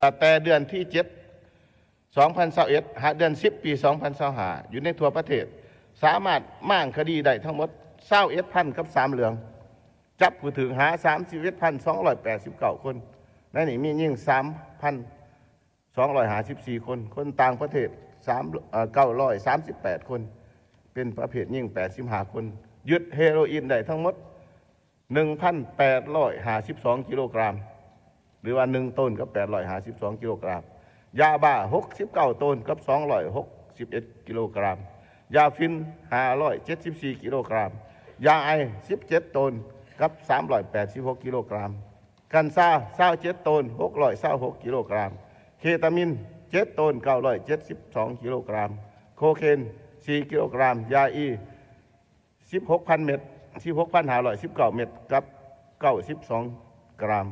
ຕັ້ງແຕ່ເດືອນທີເຈັດ ສອງພັນຊາວເອັດ ຫາເດືອນສິບ ປີສອງພັນຊາວຫ້າ ຢູ່ໃນທົ່ວປະເທດ ສາມາດມ້າງຄະດີໄດ້ທັງໝົດ ຊາວເອັດພັນກັບສາມເລື່ອງ, ຈັບຜູ້ຖືກຫາ ສາມສິບເອັດພັນສອງຮ້ອຍແປດສິບເກົ້າຄົນ, ໃນນີ້ມີຍິງ ສາມພັນສອງຮ້ອຍຫ້າສິບສີ່ຄົນ, ຄົນຕ່າງປະເທດ ສາມ ເອີ່ ເກົ້າຮ້ອຍສາມສິບແປດຄົນ, ເປັນປະເພດຍິງ ແປດສິບຫ້າຄົນ, ຍຶດເຮໂຣອິນໄດ້ທັງໝົດ ໜຶ່ງພັນແປດຮ້ອຍຫ້າສິບສອງກິໂລກຣາມ ຫຼືວ່າ ໜຶ່ງໂຕນກັບແປດຮ້ອຍຫ້າສິບສອງກິໂລກຣາມ, ຢາບ້າ ຫົກສິບເກົ້າໂຕນກັບສອງຮ້ອຍຫົກສິບເອັດກິໂລກຣາມ, ຢາຝິ່ນ ຫ້າຮ້ອຍເຈັດສິບສີ່ກິໂລກຣາມ, ຢາໄອສ໌ ສິບເຈັດໂຕນກັບສາມຮ້ອຍແປດສິບຫົກກິໂລກຣາມ, ກັນຊາ ຊາວເຈັດໂຕນ ຫົກຮ້ອຍຊາວຫົກກິໂລກຣາມ, ເຄຕາມິນ ເຈັດໂຕນ ເກົ້າຮ້ອຍເຈັດສິບສອງກິໂລກຣາມ, ໂຄເຄນ ສີ່ກິໂລກຣາມ, ຢາອີ ສິບຫົກພັນເມັດ ສິບຫົກພັນຫ້າຮ້ອຍສິບເກົ້າເມັດ ກັບເກົ້າສິບສອງກຣາມ,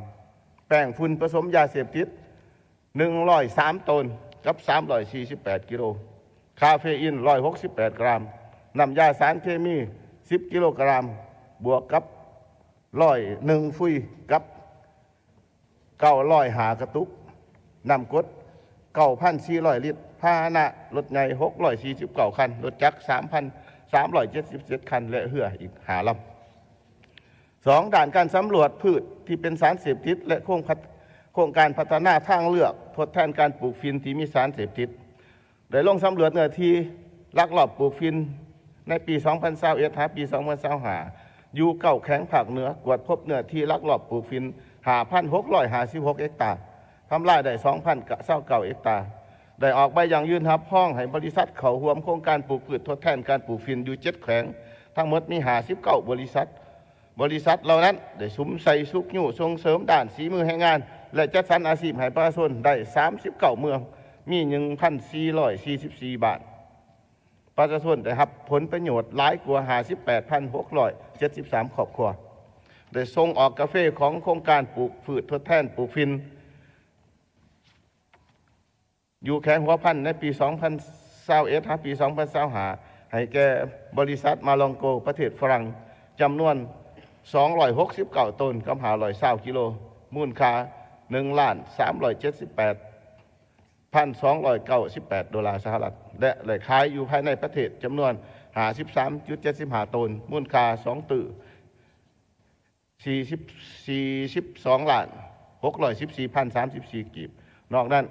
ແປ້ງຝຸ່ນປະສົມຢາເສບຕິດ ໜຶ່ງຮ້ອຍສາມໂຕນ ກັບສາມຮ້ອຍສີ່ສິບແປດກິໂລ, ຄາເຟອີນ ຮ້ອຍຫົກສິບແປດກຣາມ, ນ້ຳຢາສານເຄມີ ສິບກິໂລກຣາມ ບວກກັບຮ້ອຍໜຶ່ງຟຸຍ ກັບ ເກົ້າຮ້ອຍຫ້າກະຕຸກ, ນ້ຳກົດ ເກົ້າພັນສີ່ຮ້ອຍລິດ, ພາຫະນະລົດໃຫຍ່ ຫົກຮ້ອຍສີ່ສິບເກົ້າຄັນ, ລົດຈັກ ສາມພັນສາມຮ້ອຍເຈັດສິບເຈັດຄັນ ແລະ ເຮືອອີກຫ້າລຳ. ສອງ, ດ້ານການສຳຫຼວດພືດທີ່ເປັນສານເສບຕິດ ແລະ ໂຄງພັດ-, ໂຄງການພັດທະນາທາງເລືອກທົດແທນການປູກຝິ່ນທີ່ມີສານເສບຕິດ ໄດ້ລົງສຳຫຼວດເນື້ອທີ່ລັກລອບປູກຝິ່ນໃນປີສອງພັນຊາວເອັດ ຫາປີສອງພັນຊາວຫ້າ ຢູ່ເກົ້າແຂວງພາກເໜືອ, ກວດພົບເນື້ອທີ່ລັກລອບປູກຝິ່ນ ຫ້າພັນຫົກຮ້ອຍຫ້າສິບຫົກເຮັກຕາ, ທຳລາຍໄດ້ ສອງພັນຊາວເກົ້າເຮັກຕາ, ໄດ້ອອກໃບຢັ້ງຢືນຮັບຮອງໃຫ້ບໍລິສັດເຂົ້າຮ່ວມໂຄງການປູກພືດທົດແທນການປູກຝິ່ນຢູ່ເຈັດແຂວງ, ທັງໝົດມີຫ້າສິບເກົ້າບໍລິສັດ. ບໍລິສັດເຫຼົ່ານັ້ນໄດ້ສຸມໃສ່ຊຸກຍູ້ສົ່ງເສີມດ້ານສີມືແຮງງານ ແລະ ຈັດສັນອາຊີບໃຫ້ປະຊາຊົນໄດ້ສາມສິບເກົ້າເມືອງ, ມີໜຶ່ງພັນສີ່ຮ້ອຍສີ່ສິບສີ່ບ້ານ. ປະຊາຊົນໄດ້ຮັບຜົນປະໂຫຍດຫຼາຍກວ່າຫ້າສິບແປດພັນຫົກຮ້ອຍເຈັດສິບສາມຄອບຄົວ, ໄດ້ສົ່ງອອກກາເຟຂອງໂຄງການປູກພືດທົດແທນປູກຝິ່ນ ຢູ່ແຂວງຫົວພັນໃນປີສອງພັນຊາວເອັດ ຫາປີສອງພັນຊາວຫ້າ ໃຫ້ແກ່ບໍລິສັດມາລອງໂກ ປະເທດຝຣັ່ງ ຈຳນວນສອງຮ້ອຍຫົກສິບເກົ້າໂຕນກັບຫ້າຮ້ອຍຊາວກິໂລ, ມູນຄ່າໜຶ່ງລ້ານສາມຮ້ອຍເຈັດສິບແປດພັນສອງຮ້ອຍເກົ້າສິບແປດໂດລາສະຫະລັດ ແລະ ໄດ້ຂາຍຢູ່ພາຍໃນປະເທດຈຳນວນຫ້າສິບສາມຈຸດເຈັດສິບຫ້າໂຕນ, ມູນຄ່າສອງຕື້ ສີ່ສິບ ສີ່ສິບສອງລ້ານຫົກຮ້ອຍສິບສີ່ພັນສາມສິບສີ່ກີບ. ນອກນັ້ນ,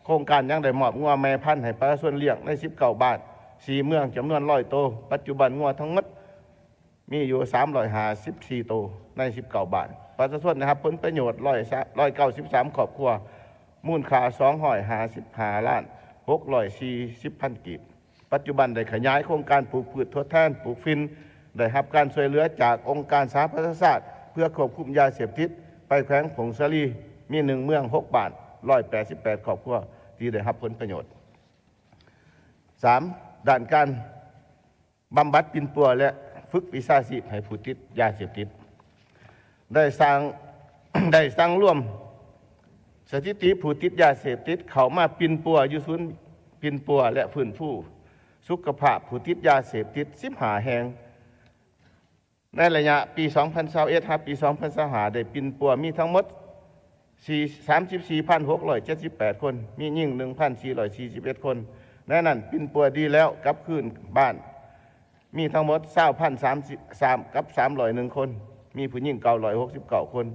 ໂຄງການຍັງໄດ້ມອບງົວແມ່ພັນໃຫ້ປະຊາຊົນລ້ຽງໃນສິບເກົ້າບ້ານ ສີ່ເມືອງ ຈຳນວນຮ້ອຍໂຕ. ປັດຈຸບັນງົວທັງໝົດມີຢູ່ສາມຮ້ອຍຫ້າສິບສີ່ໂຕໃນສິບເກົ້າບ້ານ. ປະຊາຊົນໄດ້ຮັບຜົນປະໂຫຍດຮ້ອຍ ຮ້ອຍເກົ້າສິບສາມຄອບຄົວ, ມູນຄ່າສອງຮ້ອຍຫ້າສິບຫ້າລ້ານຫົກຮ້ອຍສີ່ສິບພັນກີບ. ປັດຈຸບັນໄດ້ຂະຫຍາຍໂຄງການປູກພືດທົດແທນປູກຝິ່ນ ໄດ້ຮັບການຊ່ວຍເຫຼືອຈາກອົງການສະຫະປະຊາຊາດ ເພື່ອຄວບຄຸມຢາເສບຕິດ ໄປແຂວງຜົ້ງສາລີ ມີໜຶ່ງເມືອງ ຫົກບ້ານ ຮ້ອຍແປດສິບແປດຄອບຄົວທີ່ໄດ້ຮັບຜົນປະໂຫຍດ. ສາມ, ດ້ານການບຳບັດປິ່ນປົວ ແລະ ຝຶກວິຊາຊີບໃຫ້ຜູ້ຕິດຢາເສບຕິດ. ໄດ້ສ້າງ ໄດ້ສັງລວມສະຖິຕິຜູ້ຕິດຢາເສບຕິດເຂົ້າມາປິ່ນປົວຢູ່ສູນປິ່ນປົວ ແລະ ຟື້ນຟູສຸຂະພາບຜູ້ຕິດຢາເສບຕິດສິບຫ້າແຫ່ງ. ໃນໄລຍະປີສອງພັນຊາວເອັດ ຫາປີສອງພັນຊາວຫ້າ ໄດ້ປິ່ນປົວມີທັງໝົດ ສາມສິບສີ່ພັນຫົກຮ້ອຍເຈັດສິບແປດຄົນ, ມີຍິງໜຶ່ງພັນສີ່ຮ້ອຍສີ່ສິບເອັດຄົນ, ໃນນັ້ນປິ່ນປົວດີແລ້ວກັບຄືນບ້ານ ມີທັງໝົດຊາວພັນສາມສິບສາມກັບສາມຮ້ອຍໜຶ່ງຄົນ, ມີຜູ້ຍິງເກົ້າຮ້ອຍຫົກສິບເກົ້າຄົນ.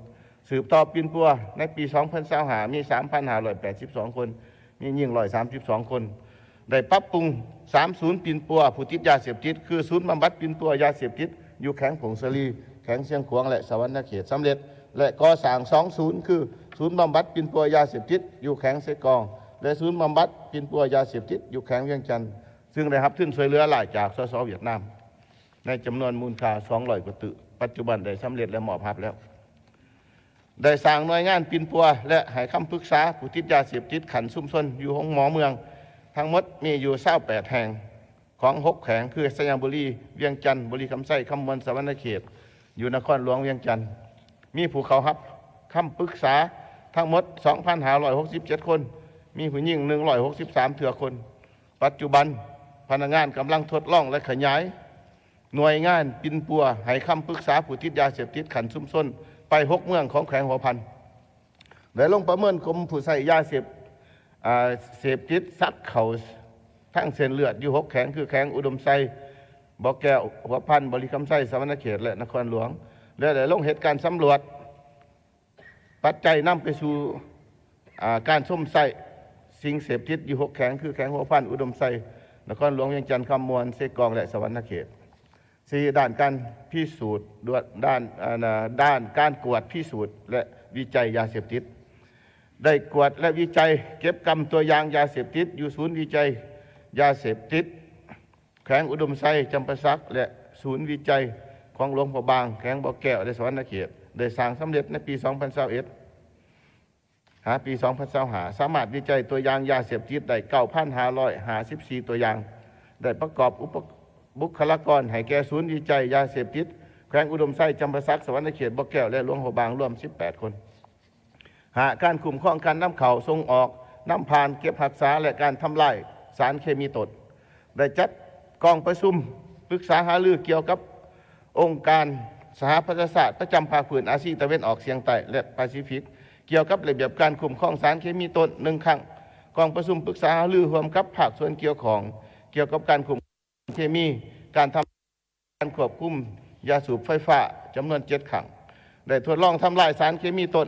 ສືບຕໍ່ປິ່ນປົວໃນປີສອງພັນຊາວຫ້າ ມີສາມພັນຫ້າຮ້ອຍແປດສິບສອງຄົນ, ມີຍິງຮ້ອຍສາມສິບສອງຄົນ. ໄດ້ປັບປຸງສາມສູນປິ່ນປົວຜູ້ຕິດຢາເສບຕິດ ຄື ສູນບຳບັດປິ່ນປົວຢາເສບຕິດຢູ່ແຂວງຜົ້ງສາລີ, ແຂວງຊຽງຂວາງ ແລະ ສະຫວັນນະເຂດ ສຳເລັດ ແລະ ກໍ່ສ້າງສອງສູນ ຄື ສູນບຳບັດປິ່ນປົວຢາເສບຕິດຢູ່ແຂວງເຊກອງ ແລະ ສູນບຳບັດປິ່ນປົວຢາເສບຕິດຢູ່ແຂວງວຽງຈັນ. ຊຶ່ງໄດ້ຮັບທຶນຊ່ວຍເຫຼືອຫຼາຍຈາກ ສສ ຫວຽດນາມ ໃນຈຳນວນມູນຄ່າສອງຮ້ອຍກວ່າຕື້, ປັດຈຸບັນໄດ້ສຳເລັດ ແລະ ມອບຮັບແລ້ວ. ໄດ້ສ້າງໜ່ວຍງານປິ່ນປົວ ແລະ ໃຫ້ຄຳປຶກສາຜູ້ຕິດຢາເສບຕິດຂັ້ນຊຸມຊົນຢູ່ໂຮງໝໍເມືອງ ທັງໝົດມີຢູ່ຊາວແປດແຫ່ງ ຂອງຫົກແຂວງ ຄື ໄຊຍະບູລີ, ວຽງຈັນ, ບໍລິຄຳໄຊ, ຄຳມ່ວນ, ສະຫວັນນະເຂດ ຢູ່ນະຄອນຫຼວງວຽງຈັນ. ມີຜູ້ເຂົ້າຮັບຄຳປຶກສາທັງໝົດສອງພັນຫ້າຮ້ອຍຫົກສິບເຈັດຄົນ, ມີຜູ້ຍິງໜຶ່ງຮ້ອຍຫົກສິບສາມເທື່ອຄົນ. ປັດຈຸບັນ, ພະນັກງານກຳລັງທົດລອງ ແລະ ຂະຫຍາຍໜ່ວຍງານປິ່ນປົວໃຫ້ຄຳປຶກສາຜູ້ຕິດຢາເສບຕິດຂັ້ນຊຸມຊົນໄປຫົກເມືອງຂອງແຂວງຫົວພັນ. ແລະ ລົງປະເມີນກຸ່ມຜູ້ໃຊ້ຢາເສບ ອາ ເສບຕິດສັກເຂົ້າທາງເສັ້ນເລືອດຢູ່ຫົກແຂວງ ຄືແຂວງອຸດົມໄຊ, ບໍ່ແກ້ວ, ຫົວພັນ, ບໍລິຄຳໄຊ, ສະຫວັນນະເຂດ ແລະ ນະຄອນຫຼວງ ແລະ ໄດ້ລົງເຮັດການສຳຫຼວດປັດໄຈນຳໄປສູ່ ອາ ການຊົມໃຊ້ສິ່ງເສບຕິດຢູ່ຫົກແຂວງ ຄືແຂວງຫົວພັນ, ອຸດົມໄຊ, ນະຄອນຫຼວງວຽງຈັນ, ຄຳມ່ວນ, ເຊກອງ ແລະ ສະຫວັນນະເຂດ. ສີ່ ດ້ານການພິສູດ ດ້ວນ ດ້ານ ອາ ນາ ດ້ານການກວດພິສູດ ແລະ ວິໄຈຢາເສບຕິດ ໄດ້ກວດ ແລະ ວິໄຈ ເກັບກຳຕົວຢ່າງຢາເສບຕິດ ຢູ່ສູນວິໄຈຢາເສບຕິດແຂວງອຸດົມໄຊ, ຈຳປາສັກ ແລະ ສູນວິໄຈຂອງຫຼວງພະບາງ ແຂວງບໍ່ແກ້ວ ແລະ ສະຫວັນນະເຂດ ໄດ້ສ້າງສຳເລັດໃນປີສອງພັນຊາວເອັດ ຫາປີສອງພັນຊາວຫ້າ ສາມາດວິໄຈຕົວຢ່າງຢາເສບຕິດໄດ້ເກົ້າພັນຫ້າຮ້ອຍຫ້າສິບສີ່ຕົວຢ່າງ, ໄດ້ປະກອບອຸປະ ບຸກຄະລາກອນໃຫ້ແກ່ສູນວິໄຈຢາເສບຕິດແຂວງອຸດົມໄຊ, ຈຳປາສັກ, ສະຫວັນນະເຂດ, ບໍ່ແກ້ວ ແລະ ຫຼວງພະບາງ ລວມສິບແປດຄົນ. ຫ້າ ການຄຸ້ມຄອງການນຳເຂົ້າ, ສົ່ງອອກ, ນຳຜ່ານ, ເກັບຮັກສາ ແລະ ການທຳລາຍສານເຄມີຕົ້ນ. ໄດ້ຈັດກອງປະຊຸມປຶກສາຫາລືກ່ຽວກັບອົງການສະຫະປະຊາຊາດປະຈຳພາກພື້ນອາຊີຕາເວັນອອກສຽງໃຕ້ ແລະ ປາຊີຟິກ ກ່ຽວກັບລະບຽບການຄຸ້ມຄອງສານເຄມີຕົ້ນ ໜຶ່ງຄັ້ງ. ກອງປະຊຸມປຶກສາຫາລືຮ່ວມກັບພາກສ່ວນກ່ຽວຂ້ອງ ກ່ຽວກັບການຄຸ້ມຄອງສານເຄມີ, ການທຳ ການຄວບຄຸມຢາສູບໄຟຟ້າ ຈຳນວນເຈັດຄັ້ງ. ໄດ້ທົດລອງທຳລາຍສານເຄມີຕົ້ນ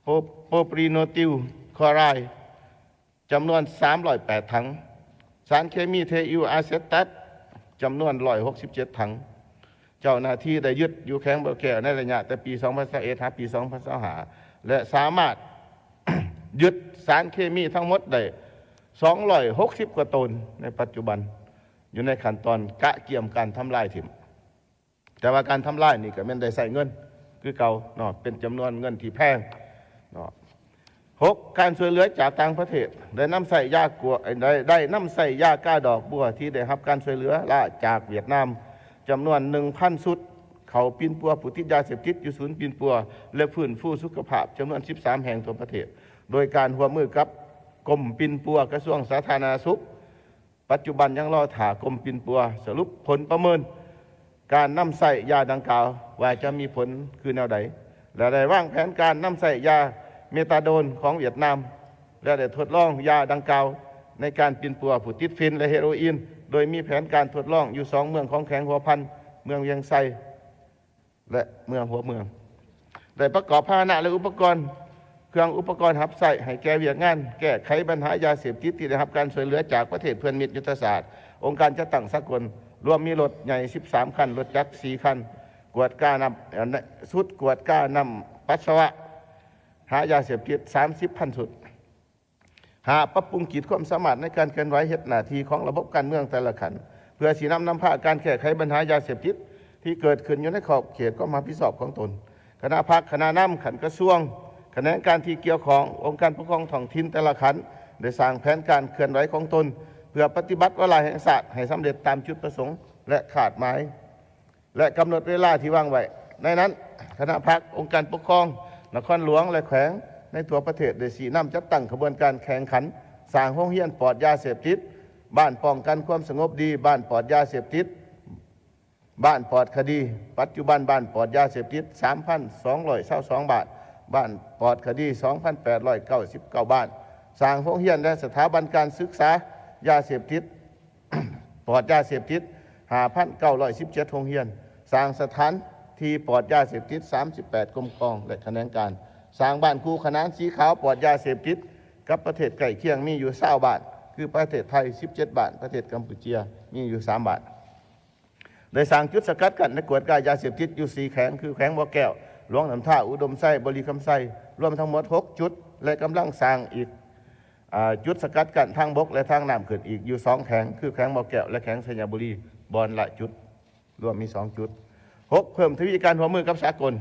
ໂປ ໂປປຣີໂນຕິວຄລໍຣາຍ ຈຳນວນສາມຮ້ອຍແປດຖັງ, ສານເຄມີເທອິວອາເຊດແຕັດ ຈຳນວນຮ້ອຍຫົກສິບເຈັດຖັງ. ເຈົ້າໜ້າທີ່ໄດ້ຍຶດຢູ່ແຂວງບໍ່ແກ້ວໃນໄລຍະແຕ່ປີສອງພັນຊາວເອັດ ຫາປີສອງພັນຊາວຫ້າ ແລະ ສາມາດຍຶດສານເຄມີທັງໝົດໄດ້ສອງຮ້ອຍຫົກສິບກວ່າໂຕນໃນປັດຈຸບັນ ຢູ່ໃນຂັ້ນຕອນກະກຽມການທຳລາຍຖິ້ມ. ແຕ່ວ່າການທຳລາຍນີ້ກໍແມ່ນໄດ້ໃຊ້ເງິນຄືເກົ່າເນາະ, ເປັນຈຳນວນເງິນທີ່ແພງເນາະ. ຫົກ ການຊ່ວຍເຫຼືອຈາກຕ່າງປະເທດ. ໄດ້ນຳໃຊ້ຢາກວ ໄດ້ ໄດ້ນຳໃຊ້ຢາກາດອກບົວທີ່ໄດ້ຮັບການຊ່ວຍເຫຼືອລາຈາກຫວຽດນາມ ຈຳນວນໜຶ່ງພັນຊຸດ ເຂົ້າປິ່ນປົວຜູ້ຕິດຢາເສບຕິດຢູ່ສູນປິ່ນປົວ ແລະ ຟື້ນຟູສຸຂະພາບ ຈຳນວນສິບສາມແຫ່ງທົ່ວປະເທດ ໂດຍການຮ່ວມມືກັບກົມປິ່ນປົວກະຊວງສາທາລະນະສຸກ. ປັດຈຸບັນຍັງລໍຖ້າກົມປິ່ນປົວສະຫຼຸບຜົນປະເມີນການນຳໃຊ້ຢາດັ່ງກ່າວວ່າຈະມີຜົນຄືແນວໃດ ແລະ ໄດ້ວາງແຜນການນຳໃຊ້ຢາເມຕາໂດນຂອງຫວຽດນາມ ແລະ ໄດ້ທົດລອງຢາດັ່ງກ່າວໃນການປິ່ນປົວຜູ້ຕິດຝິ່ນ ແລະ ເຮໂຣອີນ, ໂດຍມີແຜນການທົດລອງຢູ່ສອງເມືອງຂອງແຂວງຫົວພັນ, ເມືອງວຽງໄຊ ແລະ ເມືອງຫົວເມືອງ. ໄດ້ປະກອບພາຫະນະ ແລະ ອຸປະກອນ ເຄື່ອງອຸປະກອນຮັບໃຊ້ໃຫ້ແກ່ວຽກງານແກ້ໄຂບັນຫາຢາເສບຕິດທີ່ໄດ້ຮັບການຊ່ວຍເຫຼືອຈາກປະເທດເພື່ອນມິດຍຸດທະສາດ, ອົງການຈັດຕັ້ງສາກົນ, ລວມມີລົດໃຫຍ່ສິບສາມຄັນ, ລົດຈັກສີ່ຄັນ, ກວດການ້ຳ ເອີ ຊຸດກວດການ້ຳປັດສະວະ ຫາຢາເສບຕິດສາມສິບພັນຊຸດ. ຫ້າ ປັບປຸງຂີດຄວາມສາມາດໃນການເຄື່ອນໄຫວເຮັດໜ້າທີ່ຂອງລະບົບການເມືອງແຕ່ລະຂັ້ນ ເພື່ອຊີ້ນຳນຳພາການແກ້ໄຂບັນຫາຢາເສບຕິດທີ່ເກີດຂຶ້ນຢູ່ໃນຂອບເຂດຄວາມຮັບຜິດຊອບຂອງຕົນ. ຄະນະພັກ, ຄະນະນຳຂັ້ນກະຊວງ, ຂະແໜງການທີ່ກ່ຽວຂ້ອງ, ອົງການປົກຄອງທ້ອງຖິ່ນແຕ່ລະຂັ້ນ ໄດ້ສ້າງແຜນການເຄື່ອນໄຫວຂອງຕົນ ເພື່ອປະຕິບັດວາລະແຫ່ງຊາດໃຫ້ສຳເລັດຕາມຈຸດປະສົງ ແລະ ຄາດໝາຍ ແລະ ກຳນົດເວລາທີ່ວາງໄວ້. ໃນນັ້ນ, ຄະນະພັກ, ອົງການປົກຄອງນະຄອນຫຼວງ ແລະ ແຂວງໃນທົ່ວປະເທດ ໄດ້ຊີ້ນຳຈັດຕັ້ງຂະບວນການແຂ່ງຂັນສ້າງໂຮງຮຽນປອດຢາເສບຕິດ, ບ້ານປ້ອງກັນຄວາມສະຫງົບດີ, ບ້ານປອດຢາເສບຕິດ, ບ້ານປອດຄະດີ, ປັດຈຸບັນບ້ານປອດຢາເສບຕິດສາມພັນສອງຮ້ອຍຊາວສອງບ້ານ, ບ້ານປອດຄະດີສອງພັນແປດຮ້ອຍເກົ້າສິບເກົ້າບ້ານ, ສ້າງໂຮງຮຽນ ແລະ ສະຖາບັນການສຶກສາຢາເສບຕິດ ປອດຢາເສບຕິດຫ້າພັນເກົ້າຮ້ອຍສິບເຈັດໂຮງຮຽນ, ສ້າງສະຖານທີ່ປອດຢາເສບຕິດສາມສິບແປດກົມກອງ ແລະ ຂະແໜງການ, ສ້າງບ້ານຄູ່ຂະໜານສີຂາວປອດຢາເສບຕິດກັບປະເທດໃກ້ຄຽງມີຢູ່ຊາວບ້ານ ຄືປະເທດໄທສິບເຈັດບ້ານ, ປະເທດກຳປູເຈຍມີຢູ່ສາມບ້ານ. ໄດ້ສ້າງຈຸດສະກັດກັ້ນ ແລະ ກວດກາຢາເສບຕິດຢູ່ສີ່ແຂວງ ຄື ແຂວງບໍ່ແກ້ວ, ຫຼວງນ້ຳທາ, ອຸດົມໄຊ, ບໍລິຄຳໄຊ, ລວມທັງໝົດຫົກຈຸດ ແລະ ກຳລັງສ້າງອີກ ອາ ຈຸດສະກັດກັ້ນທາງບົກ ແລະ ທາງນ້ຳຂຶ້ນອີກຢູ່ສອງແຂວງ ຄື ແຂວງບໍ່ແກ້ວ ແລະ ແຂວງໄຊຍະບູລີ ບ່ອນລະຈຸດ, ລວມມີສອງຈຸດ. ຫົກ ເພີ່ມທະວີການຮ່ວມມືກັບສາກົນ.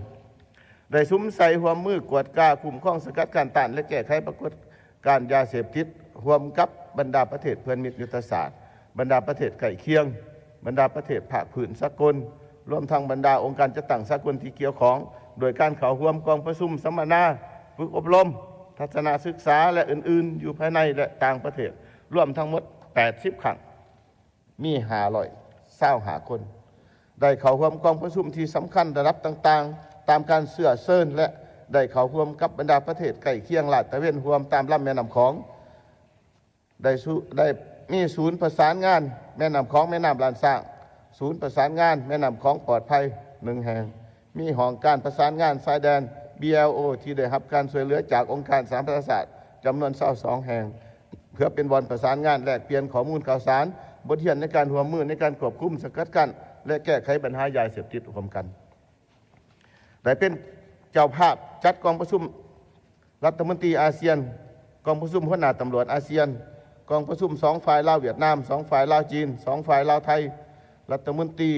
ໄດ້ສຸມໃສ່ຮ່ວມມືກວດກາ, ຄຸ້ມຄອງ, ສະກັດກັ້ນ, ຕ້ານ ແລະ ແກ້ໄຂປາກົດການຢາເສບຕິດ ຮ່ວມກັບບັນດາປະເທດເພື່ອນມິດຍຸດທະສາດ, ບັນດາປະເທດໃກ້ຄຽງ, ບັນດາປະເທດພາກພື້ນສາກົນ, ລວມທັງບັນດາອົງການຈັດຕັ້ງສາກົນທີ່ກ່ຽວຂ້ອງ, ໂດຍການເຂົ້າຮ່ວມກອງປະຊຸມສຳມະນາ, ຝຶກອົບຮົມ, ທັດສະນະສຶກສາ ແລະ ອື່ນໆ ຢູ່ພາຍໃນ ແລະ ຕ່າງປະເທດ, ລວມທັງໝົດແປດສິບຄັ້ງ. ມີຫ້າຮ້ອຍຊາວຫ້າຄົນ ໄດ້ເຂົ້າຮ່ວມກອງປະຊຸມທີ່ສຳຄັນລະດັບຕ່າງໆ ຕາມການເຊື້ອເຊີນ ແລະ ໄດ້ເຂົ້າຮ່ວມກັບບັນດາປະເທດໃກ້ຄຽງລາດຕະເວນຮ່ວມຕາມລຳແມ່ນ້ຳຂອງ ໄດ້ສຸ ໄດ້ມີສູນປະສານງານແມ່ນ້ຳຂອງ ແມ່ນ້ຳລ້ານຊ້າງ, ສູນປະສານງານແມ່ນ້ຳຂອງປອດໄພໜຶ່ງແຫ່ງ, ມີຫ້ອງການປະສານງານຊາຍແດນ BLO ທີ່ໄດ້ຮັບການຊ່ວຍເຫຼືອຈາກອົງການສະຫະປະຊາຊາດຈຳນວນຊາວສອງແຫ່ງ ເພື່ອເປັນບ່ອນປະສານງານແລກປ່ຽນຂໍ້ມູນຂ່າວສານ, ບົດຮຽນໃນການຮ່ວມມືໃນການຄວບຄຸມ, ສະກັດກັ້ນ ແລະ ແກ້ໄຂບັນຫາຢາເສບຕິດຮ່ວມກັນ. ໄດ້ເປັນເຈົ້າພາບຈັດກອງປະຊຸມລັດຖະມົນຕີອາຊຽນ, ກອງປະຊຸມຫົວໜ້າຕຳຫຼວດອາຊຽນ, ກອງປະຊຸມສອງຝ່າຍລາວຫວຽດນາມ, ສອງຝ່າຍລາວຈີນ, ສອງຝ່າຍລາວໄທ, ລັດຖະມົນຕີ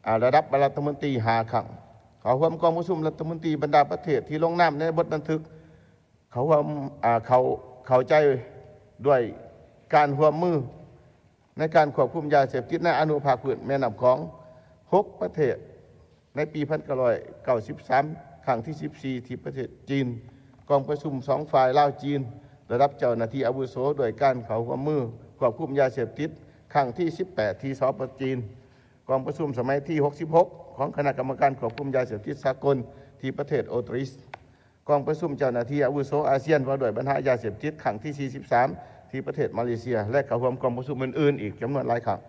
ອາ ລະດັບລັດຖະມົນຕີຫ້າຄັ້ງ, ເຂົ້າຮ່ວມກອງປະຊຸມລັດຖະມົນຕີບັນດາປະເທດທີ່ລົງນາມໃນບົດບັນທຶກ ເຂົ້າຮ່ວມ ອາ ເຂົ້າ ເຂົ້າໃຈດ້ວຍການຮ່ວມມືໃນການຄວບຄຸມຢາເສບຕິດໃນອະນຸພາກພື້ນແມ່ນ້ຳຂອງຫົກປະເທດ ໃນປີພັນເກົ້າຮ້ອຍເກົ້າສິບສາມ ຄັ້ງທີສິບສີ່ ທີ່ປະເທດຈີນ, ກອງປະຊຸມສອງຝ່າຍລາວ-ຈີນ ລະດັບເຈົ້າໜ້າທີ່ອາວຸໂສດ້ວຍການເຂົ້າຮ່ວມມືຄວບຄຸມຢາເສບຕິດຄັ້ງທີສິບແປດ ທີ່ ສປ ຈີນ, ກອງປະຊຸມສະໄໝທີຫົກສິບຫົກ ຂອງຄະນະກຳມະການຄວບຄຸມຢາເສບຕິດສາກົນທີ່ປະເທດໂອຕຣິສ, ກອງປະຊຸມເຈົ້າໜ້າທີ່ອາວຸໂສອາຊຽນວ່າດ້ວຍບັນຫາຢາເສບຕິດຄັ້ງທີສີ່ສິບສາມ ທີ່ປະເທດມາເລເຊຍ ແລະ ເຂົ້າຮ່ວມກອງປະຊຸມອື່ນໆອີກຈຳນວນຫຼາຍຄັ້ງ.